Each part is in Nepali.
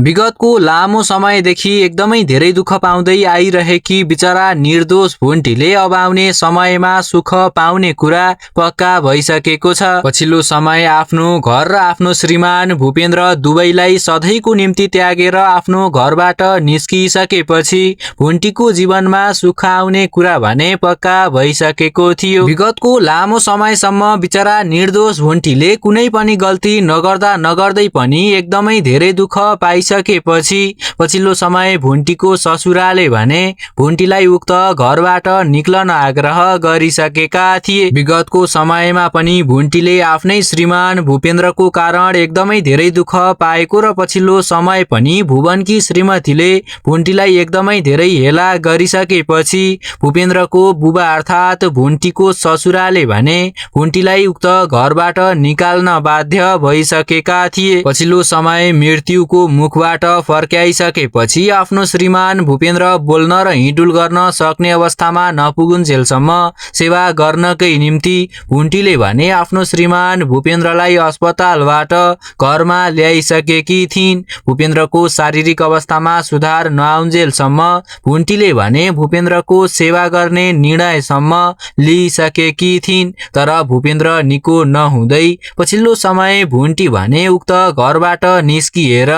विगतको लामो समयदेखि एकदमै धेरै दुःख पाउँदै आइरहेकी बिचरा निर्दोष भुन्टीले अब आउने समयमा सुख पाउने कुरा पक्का भइसकेको छ। पछिल्लो समय आफ्नो घर र आफ्नो श्रीमान भूपेन्द्र दुवैलाई सधैँको निम्ति त्यागेर आफ्नो घरबाट निस्किसकेपछि भुन्टीको जीवनमा सुख आउने कुरा भने पक्का भइसकेको थियो। विगतको लामो समयसम्म बिचरा निर्दोष भुन्टीले कुनै पनि गल्ती नगर्दै पनि एकदमै धेरै दुःख पाइसकेपछि पछिल्लो समय भुन्टीको ससुराले भने भुन्टीलाई उक्त घरबाट निक्लन आग्रह गरिसकेका थिए। विगतको समयमा पनि भुन्टीले आफ्नै श्रीमान भूपेन्द्रको कारण एकदमै धेरै दुःख पाएको र पछिल्लो समय पनि भुवनकी श्रीमतीले भुन्टीलाई एकदमै धेरै हेला गरिसकेपछि भूपेन्द्रको बुबा अर्थात् भुन्टीको ससुराले भने भुन्टीलाई उक्त घरबाट निकाल्न बाध्य भइसकेका थिए। पछिल्लो समय मृत्युको मुखबाट फर्क्याइसकेपछि आफ्नो श्रीमान भूपेन्द्र बोल्न र हिँडुल गर्न सक्ने अवस्थामा नपुगुन्जेलसम्म सेवा गर्नकै निम्ति भुन्टीले भने आफ्नो श्रीमान भूपेन्द्रलाई अस्पतालबाट घरमा ल्याइसकेकी थिइन्। भूपेन्द्रको शारीरिक अवस्थामा सुधार नआउन्जेलसम्म भुन्टीले भने भूपेन्द्रको सेवा गर्ने निर्णयसम्म लिइसकेकी थिइन्। तर भूपेन्द्र निको नहुँदै पछिल्लो समय भुन्टी भने उक्त घरबाट निस्किएर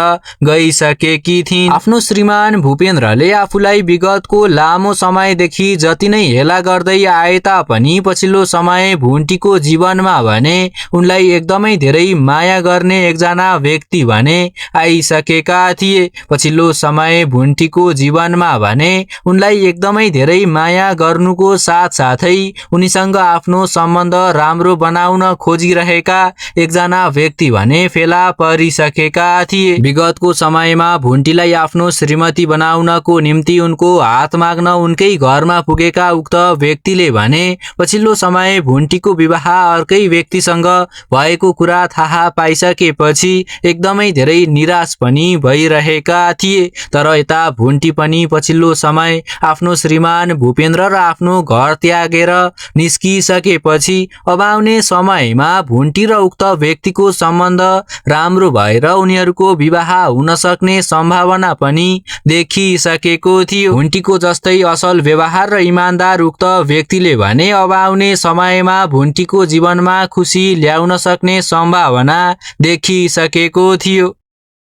गइसकेकी थिइन्। आफ्नो श्रीमान भूपेन्द्रले आफूलाई विगतको लामो समयदेखि जति नै हेला गर्दै आए तापनि पछिल्लो समय भुन्टीको जीवनमा भने उनलाई एकदमै धेरै माया गर्ने एकजना व्यक्ति भने आइसकेका थिए। पछिल्लो समय भुन्टीको जीवनमा भने उनलाई एकदमै धेरै माया गर्नुको साथसाथै उनीसँग आफ्नो सम्बन्ध राम्रो बनाउन खोजिरहेका एकजना व्यक्ति भने फेला परिसकेका थिए। विगतको समयमा भुन्टीलाई आफ्नो श्रीमती बनाउनको निम्ति उनको हात माग्न उनकै घरमा पुगेका उक्त व्यक्तिले भने पछिल्लो समय भुन्टीको विवाह अर्कै व्यक्तिसँग भएको कुरा थाहा पाइसकेपछि एकदमै धेरै निराश पनि भइरहेका थिए। तर यता भुन्टी पनि पछिल्लो समय आफ्नो श्रीमान भूपेन्द्र र आफ्नो घर त्यागेर निस्किसकेपछि अब आउने समयमा भुन्टी र उक्त व्यक्तिको सम्बन्ध राम्रो भएर उनीहरूको विवाह हुन सक्ने सम्भावना पनि देखिसकेको थियो। भुन्टीको जस्तै असल व्यवहार र इमानदार उक्त व्यक्तिले भने अब आउने समयमा भुन्टीको जीवनमा खुसी ल्याउन सक्ने सम्भावना देखिसकेको थियो।